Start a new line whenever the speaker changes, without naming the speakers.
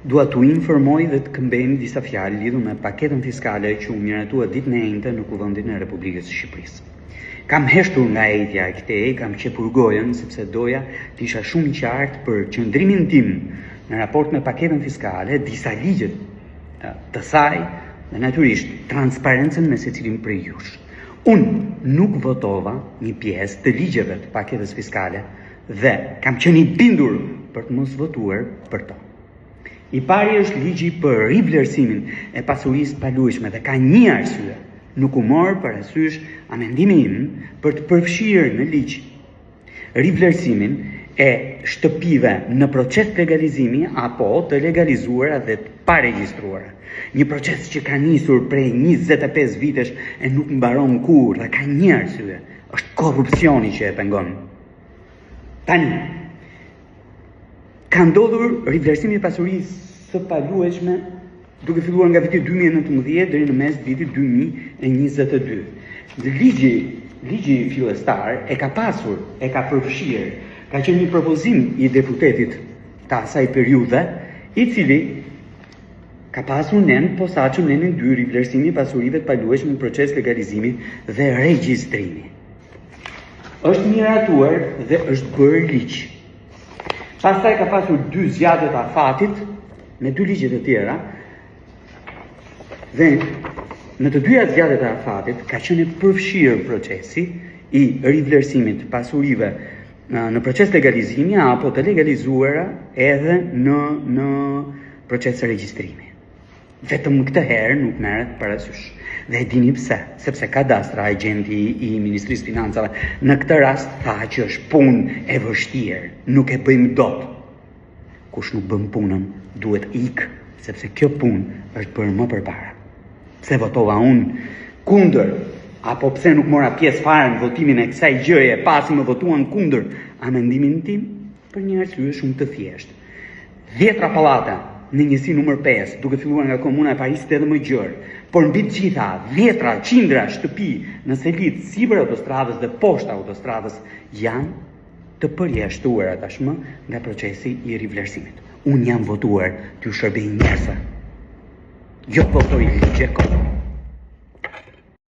Dua t'u informoj dhe të këmbejmë disa fjalë lidhur me paketën fiskale që u miratua ditën e enjte në Kuvendin e Republikës së Shqipërisë. Kam heshtur nga e enjtja e këtej, kam qepur gojën sepse doja të isha shumë i qartë për qëndrimin tim në raport me paketën fiskale, disa ligje të saj dhe natyrisht transparencën me secilin prej jush. Unë nuk votova një pjesë të ligjeve të paketës fiskale dhe kam qenë i bindur për të mos votuar për to. I pari është ligji për rivlerësimin e pasurisë paluajtshme dhe ka një arsye, nuk u mor parasysh amendimi im për të përfshirë në ligj rivlerësimin e shtëpive në proces legalizimi apo të legalizuara dhe të paregjistruara. Një proces që ka nisur prej 25 vitesh e nuk mbaron kurrë dhe ka një arsye, është korrupsioni që e pengon. Tani, ka ndodhur rivlerësimi i pasurisë së paluajtshme duke filluar nga viti 2019 deri në mes të vitit 2022. Dhe ligji, ligji fillestar e ka pasur, e ka përfshirë, ka qenë një propozim i deputetit të asaj periudhe, i cili ka pasur nen posaçëm nenin 2 rivlerësimi i pasurive të paluajtshme në proces legalizimi dhe regjistrimi. Është miratuar dhe është bërë ligj. Pastaj ka pasur dy zgjatje të afatit me dy ligje të tjera. Dhe në të dyja zgjatjet e afatit ka qenë e përfshirë procesi i rivlerësimit të pasurive në proces legalizimi apo të legalizuara edhe në në proces regjistrimi. Vetëm këtë herë nuk merret parasysh. Dhe e dini pse? Sepse kadastra, agjenti i Ministrisë së Financave, në këtë rast tha që është punë e vështirë, nuk e bëjmë dot. Kush nuk bën punën, duhet ikë, sepse kjo punë është bërë më përpara. Pse votova unë kundër apo pse nuk mora pjesë fare në votimin e kësaj gjëje pasi më votuan kundër amendimin tim? Për një arsye shumë të thjeshtë. Dhjetra pallate në njësi numër 5, duke filluar nga komuna e Parisit edhe më gjerë, por mbi të gjitha dhjetra, qindra shtëpi në Selitë, sipër autostradës dhe poshtë autostradës janë të përjashtuara tashmë nga procesi i rivlerësimit. Unë jam votuar t'ju shërbej njerëzve. Jo të votoj ligje kot.